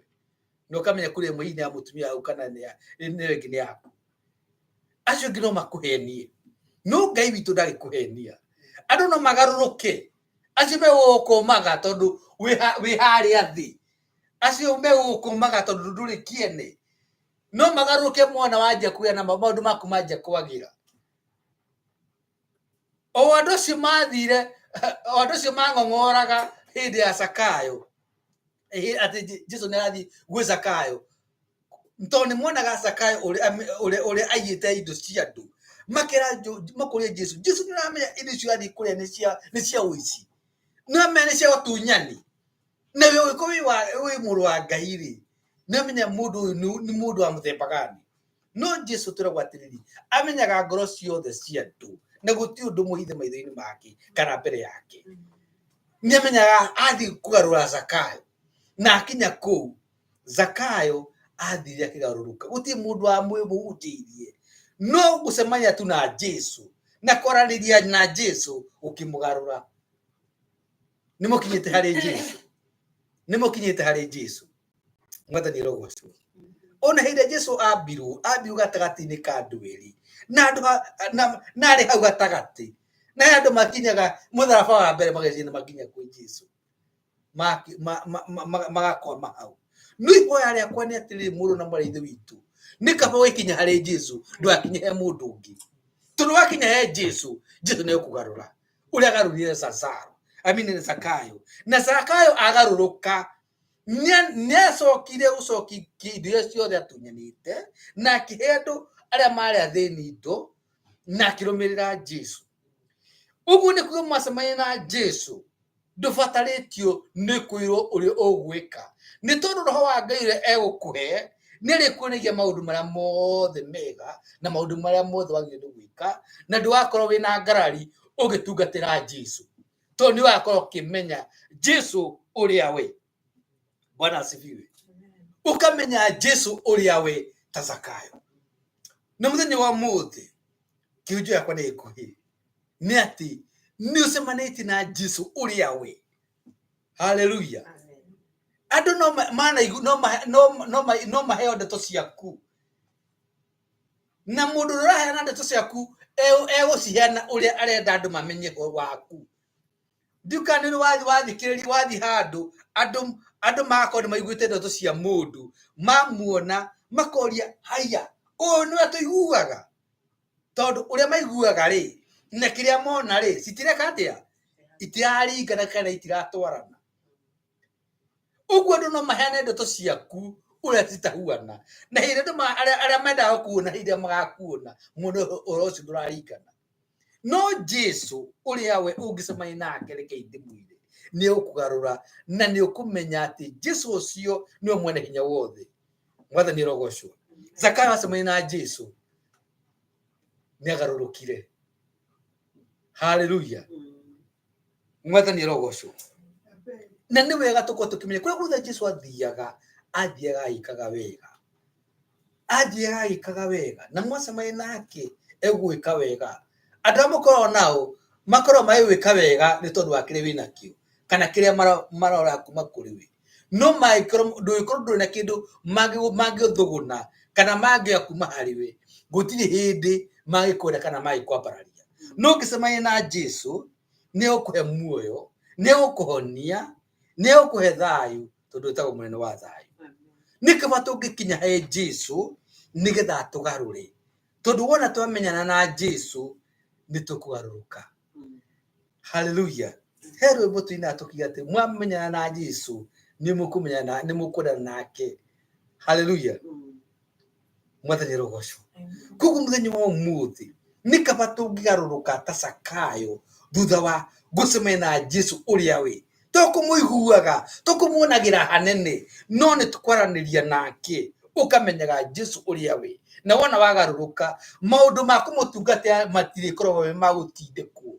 Na ũkamenya kura 1 hihi nĩ ya mũtumia waku kana nĩ ya ĩyo ĩngĩ nĩ yaku. Acio angĩ no makũhenie, no Ngai witũ ndangĩkũhenia. Andũ no magarũrũke, acio megũgũkũmaga tondũ wĩ harĩa thĩ, acio megũgũkũmaga tondũ ndũrĩ kĩene, no magarũrũke mwana wanjia kũgĩa na maũndũ maku manjia kwagĩra. O andũ acio mathire, o andũ acio mang'ong'oraga hĩndĩ ya Zakayo, atĩ Jesu nĩ arathiĩ gwĩ Zakayo, tondũ nĩ monaga Zakayo ũrĩa aiyĩte indo cia andũ, makera makũria Jesu, Jesu nĩ ũramenya indo icio athiĩ kũrĩa nĩ cia ũici, nĩ ũramenya nĩ cia ũtunyani, na we ũgĩkorwo wĩ mũrũ wa Ngai rĩ, nĩ ũramenya mũndũ ũyũ nĩ mũndũ wa mũthemba gani. No Jesu twĩragwo atĩrĩrĩ, amenyaga ngoro ciothe cia andũ, na gũtirĩ ũndũ mũhithe maitho-inĩ make kana mbere yake. Nĩ amenyaga athiĩ kũgarũra Zakayo, na akinya kũu Zakayo athire akĩgarũrũka. Gũtirĩ mũndũ wamũhunjĩirie. No gũcemania tu na Jesu na kwaranĩria na Jesu ũkĩmũgarũra. Nĩ mũkinyĩte harĩ Jesu, nĩ mũkinyĩte harĩ Jesu. Mwathani arogocwo. Ona hĩndĩ ĩrĩa Jesu ambirwo, ambirwo gatagatĩ-inĩ ka andũ erĩ, na andũ na arĩ hau gatagatĩ, na he andũ makinyaga mũtharaba wa mbere mageciria nĩ makinya kwĩ Jesu, magakwama hau. No ihoya rĩakwa nĩ atĩrĩrĩ, mũrũ na mwarĩ ithe witũ, nĩ kaba ũgĩkinya harĩ Jesu ndũgakinye he mũndũ ũngĩ, tondũ wakinya he Jesu, Jesu nĩ egũkũgarũra ũrĩa agarũrire Lazaro, I mean Zakayo. Na Zakayo agarũrũka, nĩacokire gũcokia indo iria ciothe atunyanĩte, na akĩhe andũ arĩa marĩ athĩni indo, na akĩrũmĩrĩra Jesu. Ũguo nĩ kuga mwacemania na Jesu, ndũbatarĩtio nĩ kwĩrwo ũrĩa ũgwĩka, nĩ tondũ Roho wa Ngai ũrĩa egũkũhe nĩ arĩkuonagia maũndũ marĩa mothe mega na maũndũ marĩa mothe wagĩrĩirwo nĩ gwĩka, na ndũgakorwo wĩna ngarari ũgĩtungatĩra Jesu, tondũ nĩ ũgakorwo ũkĩmenya Jesu ũrĩa we. Bwana asifiwe. Ũkamenya Jesu ũrĩa we ta Zakayo. Na mũthenya wa ũmũthĩ kĩhunjio yakwa nĩ gĩkuhĩ, nĩ atĩ nĩ ũcemanĩtie na Jesu ũrĩa we. Haleluya. Andũ no manaigu, no maheo ndeto ciaku, na mũndũ ũrĩa ũraheana ndeto ciaku egũciheana ũrĩa arenda andũ mamenye ũhoro waku. Ndiũĩ kana nĩ wathi wathikĩrĩria, wathi handũ andũ magakorwo nĩ maiguĩte ndeto cia mũndũ, mamuona makoria haiya, ũyũ nĩwe tũiguaga, tondũ ũrĩa maiguaga rĩ na kĩrĩa mona rĩ citireka atĩa, itiraringana kana itiratwarana. Ũguo andũ no maheane ndeto ciaku ũrĩa citahuana, na hĩndĩ andũ arĩa mendaga gũkuona hĩndĩ ĩrĩa magakuona mone ũhoro ũcio ndũraringana. No Jesu ũrĩa we ũngĩcemania nake, reke ndĩmwĩre, nĩ ũkũgarũra na nĩ ũkũmenya atĩ Jesu ũcio nĩwe mwene hinya wothe. Mwathani arogocwo. Zakayo acemania na Jesu nĩ agarũrũkire. Haleluya. Mwathani arogocwo. Na nĩ wega tũkorwo tũkĩmenya kũrĩa guothe Jesu athiaga, athiaga agĩkaga wega, athiaga agĩkaga wega, na mwacemania nake egwĩka wega. Andũ arĩa mũkoragwo nao makoragwo magĩgwĩka wega nĩ tondũ wa kĩrĩa wĩnakĩo kana kĩrĩa marora kuma kũrĩ we, no mangĩkorwo ndũngĩkorwo ndũrĩ na kĩndũ mangĩthũgũna kana mangĩoya kuma harĩ we, gũtirĩ hĩndĩ mangĩkwenda kana mangĩkwambararia. No ũngĩcemania na Jesu, nĩ egũkũhe muoyo, nĩ egũkũhonia, nĩ egũkũhe thayũ, tondũ wĩtagwo mũnene wa thayũ. Nĩ kaba tũngĩkinya he Jesu nĩgetha atũgarũre, tondũ wona twamenyana na Jesu nĩ tũkũgarũrũka. Haleluya. He rwĩmbo tũinaga tũkiuga atĩ mwamenyana na Jesu nĩ mũkũmenyana, nĩ mũkwendana nake. Haleluya. Mwathani arogocwo. Koguo mũthenya wa ũmũthĩ nĩ kaba tũngĩgarũrũka ta Zakayo thutha wa gũcemania na Jesu ũrĩa we to kũmũiguaga, to kũmuonagĩra hanene, no nĩ tũkwaranĩria nake, ũkamenyaga Jesu ũrĩa we. Na wona wagarũrũka, maũndũ ma kũmũtungatĩra matirĩkoragwo me ma gũtindĩkwo.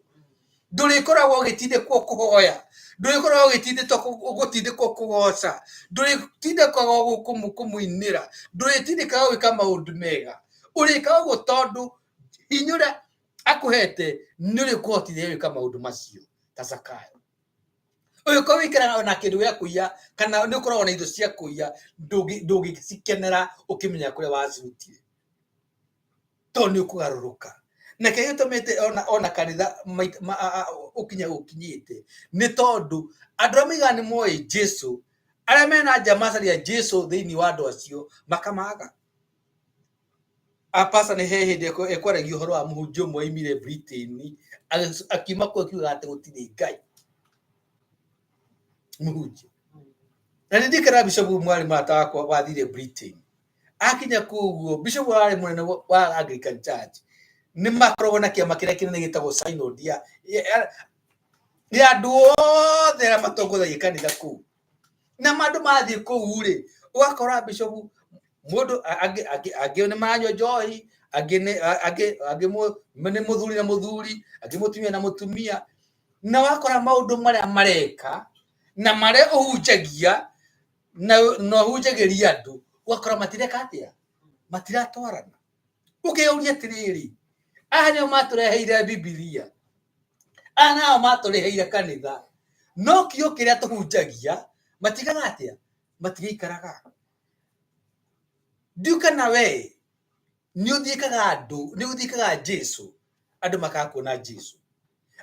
Ndũrĩkoragwo ũgĩtindĩkwo kũhoya, ndũrĩkoragwo ũgĩtindĩkwo gũtindĩkwo kũgoca, ndũrĩtindĩkagwo kũmũinĩra, ndũrĩtindĩkagwo gwĩka maũndũ mega. Ũrĩkaga ũguo tondũ hinya ũrĩa akũhete nĩ ũrĩkũhotithia gwĩka maũndũ macio ta Zakayo. Ũngĩkorwo wĩikaraga na kĩndũ gĩa kũiya kana nĩ ũkoragwo na indo cia kũiya, ndũngĩcikenera ũkĩmenya kũrĩa wacirutire, tondũ nĩ ũkũgarũrũka. Na kĩrĩa gĩtũmĩte ona kanitha ũkinye ũkinyĩte nĩ tondũ andũ arĩa moigaga nĩ moĩ Jesu, arĩa mena nja macaria Jesu thĩinĩ wa andũ acio makamaga. Pastor nĩ he hĩndĩ ĩkwaragia ũhoro wa mũhunjia ũmwe oimire Britain, akiuma kũu akiuga atĩ gũtirĩ Ngai. Mũhunjia. Na nĩ ndirikanaga bishop mwarĩ mũrata wakwa wathire Britain. Akinya kũu ũguo, bishop arĩ mũnene wa Anglican Church. Nĩ makoragwo na kĩama kĩrĩa kĩnene gĩtagwo synod ya andũ othe arĩa matongoragia kanitha kũu. Na andũ mathiĩ kũu rĩ, ũgakora bishop mũndũ angĩ nĩ maranyua njohi, angĩ nĩ angĩ angĩ nĩ mũthuri na mũthuri, angĩ mũtumia na mũtumia. Na wakora maũndũ marĩa mareka na marĩa ũhunjagia na ũhunjagĩria andũ, ũgakora matireka atĩa, matiratwarana. Ũkeyũria atĩrĩrĩ, aya nĩo matũreheire Bibilia, aya nao matũreheire kanitha, no kĩo kĩrĩa tũhunjagia matigaga atĩa? Matigĩikaraga. Ndiũ kana we nĩ ũthiĩkaga andũ, nĩ ũthiĩkaga Jesu, andũ makaga kuona Jesu.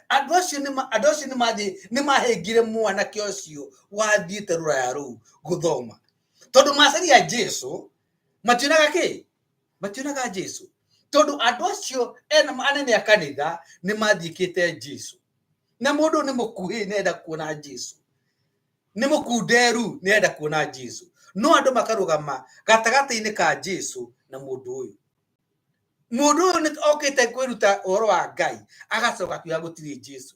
Andũ acio nĩ andũ acio nĩ mathiĩ nĩ mahĩngire mwanake ũcio wathiĩte rũraya rũu gũthoma, tondũ macaria Jesu mationaga kĩ? Mationaga Jesu, tondũ andũ acio ena anene a kanitha nĩ mathiĩkĩte Jesu, na mũndũ nĩ mũkuhĩ nĩ arenda kuona Jesu, nĩ mũkunderu nĩ arenda kuona Jesu, no andũ makarũgama gatagatĩ-inĩ ka Jesu na mũndũ ũyũ. Mũndũ ũyũ nĩ okĩte kwĩruta ũhoro wa Ngai, agacoka akiuga gũtirĩ Jesu,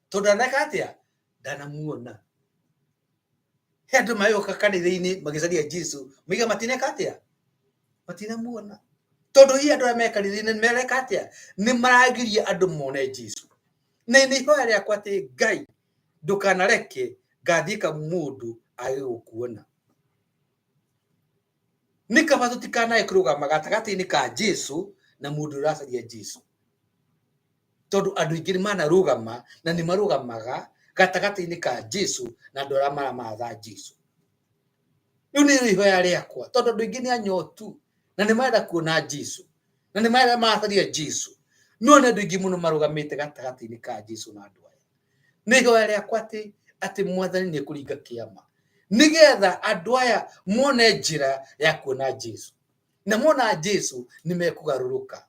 tondũ ndaneka atĩa? Ndanamuona. He andũ magĩũka kanitha-inĩ magĩcaria Jesu, maiga matineka atĩa? Matinamuona. Tondũ hihi andũ arĩa me kanitha-inĩ mereka atĩa? Nĩ maragiria andũ mone Jesu. Na nĩ ihoya rĩakwa atĩ Ngai ndũkanareke ngathiĩka mũndũ age gũkuona. Nĩ kaba tũtikanae kũrũgama gatagatĩ-inĩ ka Jesu na mũndũ ũracaria Jesu. Tondũ andũ aingĩ nĩ manarũgama na nĩ marũgamaga gatagatĩ-inĩ ka Jesu na andũ arĩa maramatha Jesu. Rĩu nĩ ihoya rĩakwa, tondũ andũ aingĩ nĩ anyotu na nĩ marenda kuona Jesu na nĩ maracaria Jesu, no nĩ andũ aingĩ mũno marũgamĩte gatagatĩ-inĩ ka Jesu na andũ aya. Nĩ ihoya rĩakwa atĩ atĩ Mwathani nĩ ekũringa kĩama nĩgetha andũ aya mone njĩra ya kuona Jesu, na mona Jesu nĩ mekũgarũrũka.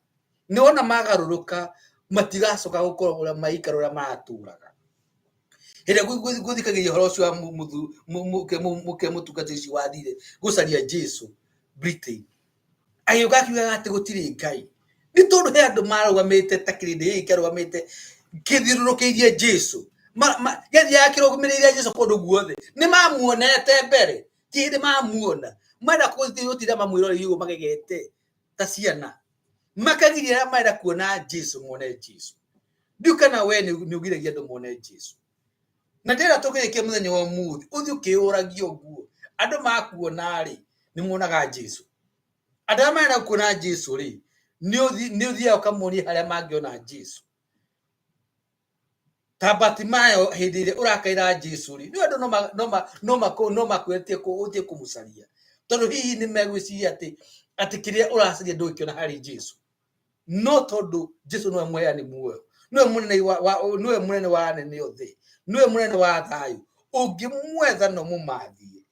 Nĩ wona magarũrũka matigacoka gũkorwo ũrĩa maikara ũrĩa maratũraga. Hĩndĩ ĩrĩa ngũthikagĩrĩria ũhoro ũcio wa mũtungata ũcio wathire gũcaria Jesu Britain, agĩũka akiugaga atĩ gũtirĩ Ngai. Nĩ tondũ he andũ marũgamĩte ta kĩrĩndĩ gĩkĩ kĩarũgamĩte kĩthiũrũrũkĩirie Jesu, gĩathiaga kĩrũmĩrĩire Jesu kũndũ guothe. Nĩ mamuonete mbere, ti hĩndĩ mamuona, marenda gũtinda mamwĩroreire ũguo magegete ta ciana, makagiria arĩa marenda kuona Jesu mone Jesu. Ndiũ kana we nĩ ũgiragia andũ mone Jesu. Na ndĩrenda tũkĩrĩkia mũthenya wa ũmũthĩ, ũthiĩ ũkĩũragia ũguo, andũ makuona rĩ, nĩ monaga Jesu. Andũ arĩa marenda kuona Jesu rĩ, nĩ ũthiaga ũkamonia harĩa mangĩona Jesu. Ta Bartimayo hĩndĩ ĩrĩa ũrakaĩra Jesu rĩ, nĩ andũ no makwĩtie ũthiĩ kũmũcaria, tondũ hihi nĩ megwĩciria atĩ atĩ kĩrĩa ũracaria ndũgĩkĩona harĩ Jesu. No tondũ Jesu nĩwe mũheani muoyo, nĩwe mũnene wa nĩwe mũnene wa anene othe, nĩwe mũnene wa thayũ, ũngĩmwetha na ũmũmathie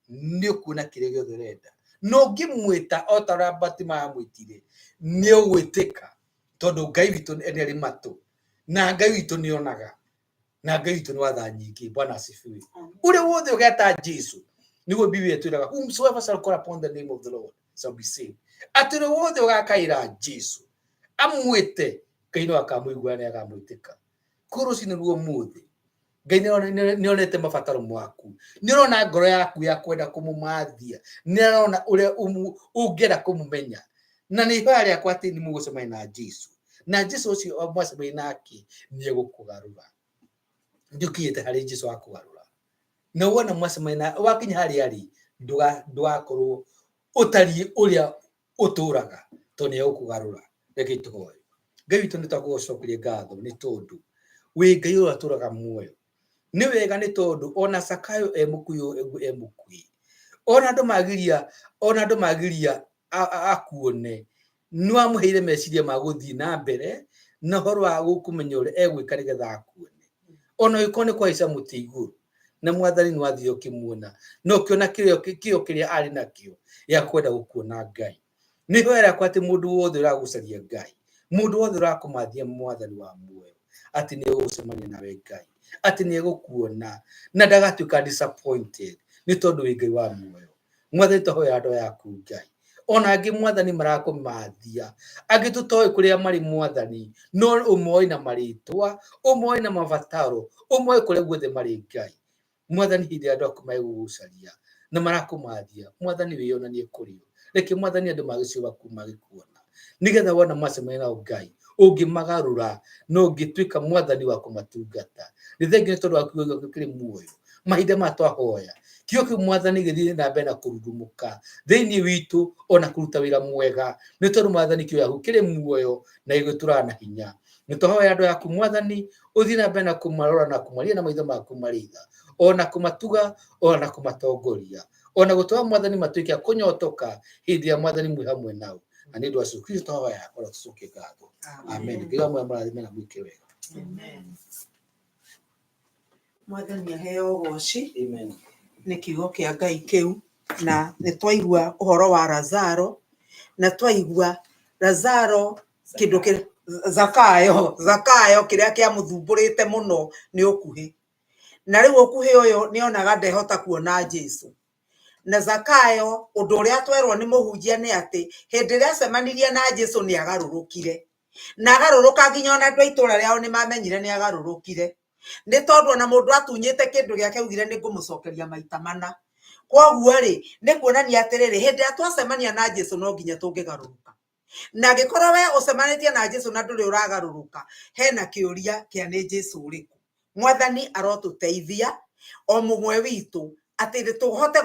nĩ ũkuona kĩrĩa gĩothe ũrenda. Na ũngĩmwĩta o ta ũrĩa Bartimayo amwĩtire, nĩ ũgwĩtĩka, tondũ Ngai witũ nĩ arĩ matũ, na Ngai witũ nĩ onaga, na Ngai witũ nĩ wa tha nyingĩ. Bwana asifiwe. Ũrĩa wothe ũgeta Jesu, nĩguo Biblia ĩtwĩraga, whomsoever shall call upon the name of the Lord shall be saved. Atĩ ũrĩa wothe ũgakaĩra Jesu amwĩte, Ngai no akamũigua na akamwĩtĩka. Koguo rũcinĩ rwa ũmũthĩ, Ngai nĩ onete mabataro maku, nĩ arona ngoro yaku ya kwenda kũmũmathia, nĩ arona ũrĩa ũngĩenda kũmũmenya. Na nĩ ihoya rĩakwa atĩ nĩ mũgũcemania na Jesu, na Jesu ũcio mwacemania nake nĩ egũkũgarũra. Ndũkinyĩte harĩ Jesu wa kũgarũra. Na wona mwacemania na wakinya harĩa arĩ, ndũgakorwo ũtariĩ ũrĩa ũtũraga, tondũ nĩ egũkũgarũra. Reke tũhoe. Ngai witũ, nĩ twagũcokeria ngatho nĩ tondũ wĩ Ngai ũrĩa ũtũraga muoyo. Nĩ wega nĩ tondũ ona Zakayo e mũkuhĩ ũguo e mũkuhĩ, ona andũ magiria, ona andũ magiria akuone, nĩ wamũheire meciria ma gũthiĩ na mbere na ũhoro wa kũmenya ũrĩa egwĩka nĩgetha akuone. Ona ũngĩkorwo nĩ kũhaica mũtĩ igũrũ, na Mwathani nĩ wathiire ũkĩmuona na ũkĩona kĩo kĩrĩa arĩ nakĩo gĩa kwenda gũkuona Ngai. Nĩ ihoya rĩakwa atĩ mũndũ wothe ũragũcaria Ngai, mũndũ wothe ũrakũmathia Mwathani wa muoyo, atĩ nĩ egũcemania nawe Ngai, atĩ nĩ egũkuona na ndagatuĩka disappointed nĩ tondũ wĩ Ngai wa muoyo. Mwathani, twahoya andũ aya aku Ngai, ona angĩ Mwathani marakũmathia, angĩ tũtoĩ kũrĩa marĩ Mwathani, no ũmoĩ na marĩtwa, ũmoĩ na mabataro, ũmoĩ kũrĩa guothe marĩ Ngai. Mwathani, hĩndĩ ĩrĩa andũ aku megũgũcaria na marakũmathia, Mwathani wĩyonanie kũrĩ o. Reke Mwathani andũ magĩcio baku magĩkuona, nĩgetha wona mwacemania nao Ngai, ũngĩmagarũra na ũngĩtuĩka Mwathani wa kũmatungata. Nĩ thengiũ nĩ tondũ wa kiugo gĩaku kĩrĩ muoyo. Mahinda maya twahoya kiugo kĩu Mwathani gĩthiĩ na mbere na kũrurumũka thĩinĩ witũ ona kũruta wĩra mwega, nĩ tondũ Mwathani kiugo gĩaku kĩrĩ muoyo na gĩgũtũraga na hinya. Nĩ twahoya andũ aku Mwathani ũthiĩ na mbere na kũmarora na kũmaria na maitho maku marĩ tha, ona kũmatuga ona kũmatongoria, ona gũtũma Mwathani matuĩke a kũnyotoka hĩndĩ ya Mwathani mwĩ hamwe nao. Na nĩ ũndũ wa Jesũ Kristo twahoya ona tũcokie ngatho. Amen. Ngai wa muoyo amũrathime na mwĩke wega. Amen. Mwathani aheo ũgoci. Amen. Nĩ kiugo kĩa Ngai kĩu, na nĩ twaigua ũhoro wa Lazaro, na twaigua Lazaro kĩndũ kĩ Zakayo, Zakayo kĩrĩa kĩamũthumbũrĩte mũno nĩ ũkuhĩ. Na rĩu ũkuhĩ ũyũ nĩ onaga ndehota kuona Jesu. Na Zakayo ũndũ ũrĩa twerwo nĩ mũhunjia nĩ atĩ hĩndĩ ĩrĩa acemanirie na Jesu nĩ agarũrũkire. Na agarũrũka nginya ona andũ a itũũra rĩao nĩ mamenyire nĩ agarũrũkire. Nĩ tondũ ona mũndũ atunyĩte kĩndũ gĩake augire nĩ ngũmũcokeria maita mana. Koguo rĩ, nĩ kuonania atĩrĩrĩ, hĩndĩ ĩrĩa twacemania na Jesu no nginya tũngĩgarũrũka. Na angĩkorwo we ũcemanĩtie na Jesu na ndũrĩ ũragarũrũka, hena kĩũria kĩa nĩ Jesu ũrĩkũ. Mwathani arotũteithia o mũmwe witũ atĩ tũhote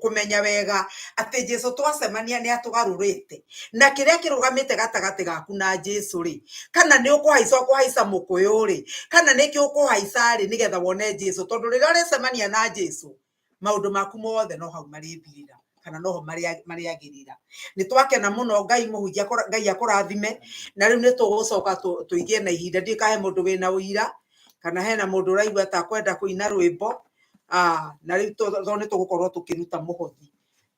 kũmenya wega atĩ Jesu twacemania nĩ atũgarũrĩte. Na kĩrĩa kĩrũgamĩte gatagatĩ gaku na Jesu rĩ, kana nĩ ũkũhaica ũkũhaica mũkũyũ rĩ, kana nĩkĩ ũkũhaica rĩ nĩgetha wone Jesu, tondũ rĩrĩa ũrĩcemania na Jesu maũndũ maku mothe no hau marĩthirĩra kana noho marĩagĩrĩra. Nĩ twakena mũno Ngai mũhunjia, Ngai akũrathime. Na rĩu nĩ tũgũcoka tũigĩe na ihinda, ndiũĩ kana he mũndũ wĩna ũira kana hena mũndũ ũraigua ta akwenda kũina rwĩmbo. Na rĩu tondũ nĩ tũgũkorwo tũkĩruta mũhothi.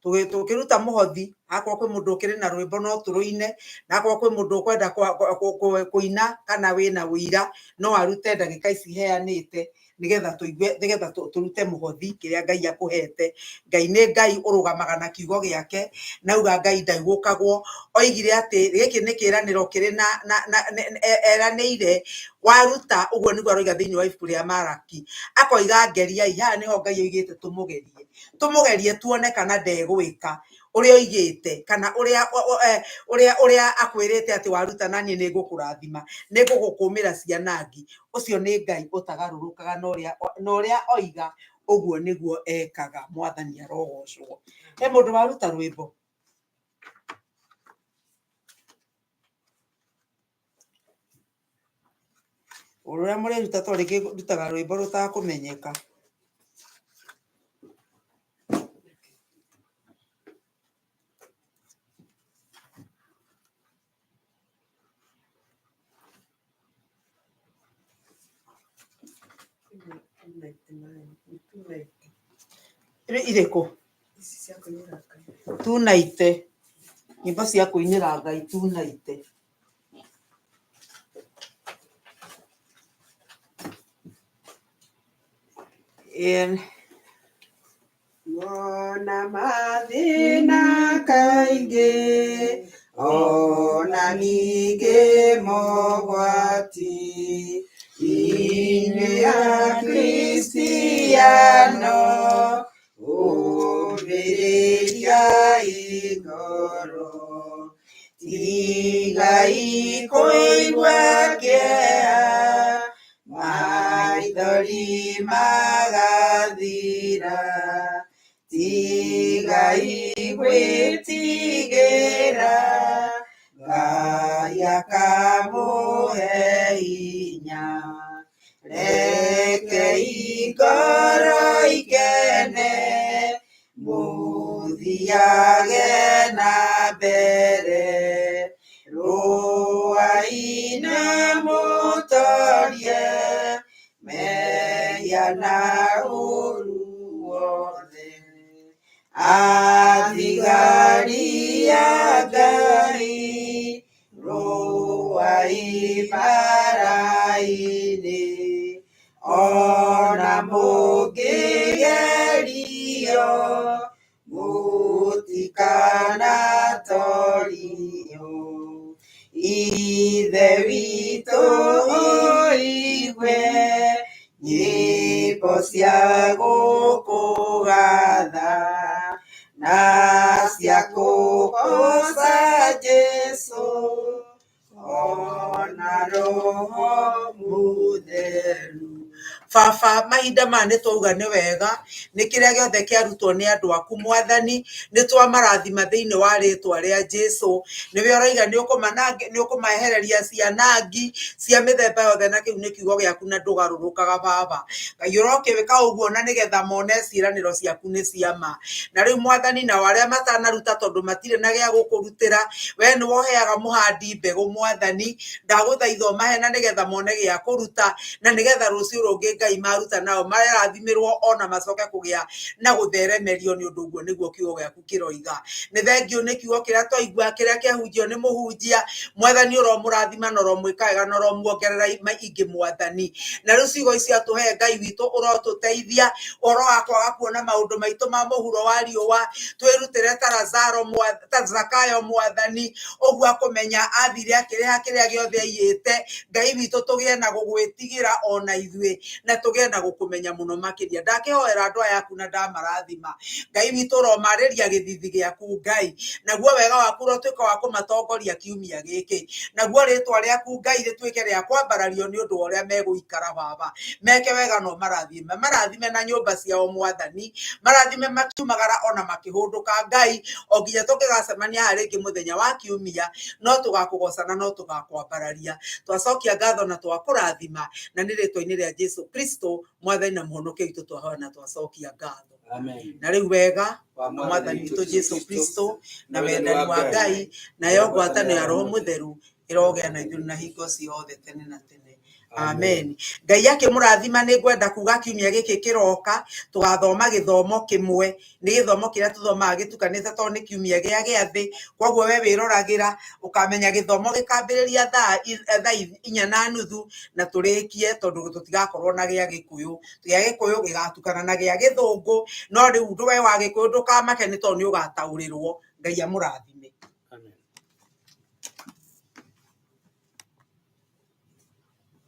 Tũkĩruta mũhothi, akorwo kwĩ mũndũ ũkĩrĩ na rwĩmbo no tũrũine, na akorwo kwĩ mũndũ ũkwenda kũina kana wĩna ũira no arute ndagĩka ici heanĩte nĩgetha tũigue, nĩgetha tũrute mũhothi kĩrĩa Ngai akũhete. Ngai nĩ Ngai ũrũgamaga na kiugo gĩake, na auga Ngai ndaigũkagwo. Oigire atĩ gĩkĩ nĩ kĩĩranĩro kĩrĩ na, na, na, eranĩire waruta, ũguo nĩguo aroiga thĩinĩ wa ibuku rĩa Maraki. Akoiga ngeriai, haha nĩho Ngai oigĩte tũmũgerie. Tũmũgerie tuone kana ndegwĩka ũrĩa oigĩte, kana ũrĩa ũrĩa akwĩrĩte atĩ waruta na niĩ nĩngũkũrathima, nĩngũgũkũmĩra ciana ngi. Ũcio nĩ Ngai ũtagarũrũkaga, na ũrĩa oiga ũguo nĩguo ekaga. Mwathani arogocwo. He mũndũ waruta rwĩmbo? Ũrĩa mũrĩruta to rĩngĩ ndutaga rwĩmbo rũtakũmenyeka. Irĩkũ? Tunaite. Nyĩmbo cia kũinĩra Ngai tunaite. Wona mathĩna kaingĩ, ona ningĩ mogwati, inyuĩ Akristiano, ũmĩrĩriai ngoro, tigai kũigua kĩeha, maithori magathira, tigai gwĩtigĩra, Ngai akamũhe hinya. Rekei ngoro ikene, mũthiage na mbere, rũai-inĩ mũtorie mehia na ũũru wothe. Athigari a Ngai, rũai mbara-inĩ, ona mũngĩgerio, mũtikanatorio. Ithe witũ ũigue nyĩmbo cia gũkũgatha na cia kũgooca Jesũ, ona Roho Mũtheru. Baba, mahinda maya nĩ twauga nĩ wega, nĩ kĩrĩa gĩothe kĩarutwo nĩ andũ aku Mwathani, nĩ twamarathima thĩinĩ wa rĩtwa rĩa Jesu. Nĩwe ũroiga nĩ ũkũmaehereria cianangi cia mĩthemba yothe, na kĩu nĩ kiugo gĩaku na ndũgarũrũkaga Baba. Ngai ũrokĩwĩka ũguo na nĩgetha mone ciĩranĩro ciaku nĩ cia ma. Na rĩu Mwathani, nao arĩa matanaruta tondũ matirĩ na gĩa gũkũrutĩra, we nĩwe ũheaga mũhandi mbegũ Mwathani, ndagũthaitha ũmahe na nĩgetha mone gĩa kũruta, na nĩgetha rũciũ rũngĩ Ngai maruta nao marathimĩrwo ona macoke kũgĩa na gũtheremerio, nĩ ũndũ ũguo nĩguo kiugo gĩaku kĩroiga. Nĩ thengiũ nĩ kiugo kĩrĩa twaigua, kĩrĩa kĩahunjio nĩ mũhunjia. Mwathani ũromũrathima na ũromwĩka wega na ũromuongerera ingĩ Mwathani. Na rĩu ciugo icio atũhe Ngai witũ, ũrotũteithia ũhoro wa kwaga kuona maũndũ maitũ ma mũhuro wa riũa, twĩrutĩre ta Lazaro, ta Zakayo Mwathani, ũguo akũmenya athire akĩrĩha kĩrĩa gĩothe aiyĩte. Ngai witũ tũgĩe na gũgwĩtigĩra ona ithuĩ, na tũgĩe na gũkũmenya mũno makĩria. Ndakĩhoera andũ aya aku na ndamarathima. Ngai witũ ũromarĩria gĩthithi gĩaku Ngai, naguo wega waku ũrotuĩka wa kũmatongoria kiumia gĩkĩ, naguo rĩtwa rĩaku Ngai rĩtuĩke rĩa kwambarario nĩ ũndũ wa ũrĩa megũikara Baba. Meke wega no marathime, marathime na nyũmba ciao Mwathani, marathime makiumagara ona makĩhũndũka Ngai, o nginya tũngĩgacemania haha rĩngĩ mũthenya wa kiumia, no tũgakũgoca na no tũgakwambararia. Twacokia ngatho na twakũrathima, na nĩ rĩtwa-inĩ rĩa Jesu Kristo Mwathani na Mũhonokia witũ twahoya na twacokia ngatho. Amen. Na rĩu wega Wa wa Mwathani witũ Jesu Kristo na wendani wa Ngai nayo ngwatanĩro ya Roho Mũtheru ĩrogĩa na ithuĩ na hingo ciothe tene na tene. Amen. Ngai akĩmũrathima, nĩ ngwenda kuga kiumia gĩkĩ kĩroka tũgathoma gĩthomo kĩmwe, nĩ gĩthomo kĩrĩa tũthomaga gĩtukanĩte tondũ nĩ kiumia gĩa gĩathĩ, koguo we wĩroragĩra ũkamenya gĩthomo gĩkambĩrĩria thaa 4:30 na tũrĩkie, tondũ tũtigakorwo na gĩa Gĩkũyũ. Gĩa Gĩkũyũ gĩgatukana na gĩa Gĩthũngũ, no rĩu we wa Gĩkũyũ ndũkamake nĩ tondũ nĩ ũgataũrĩrwo. Ngai amũrathime.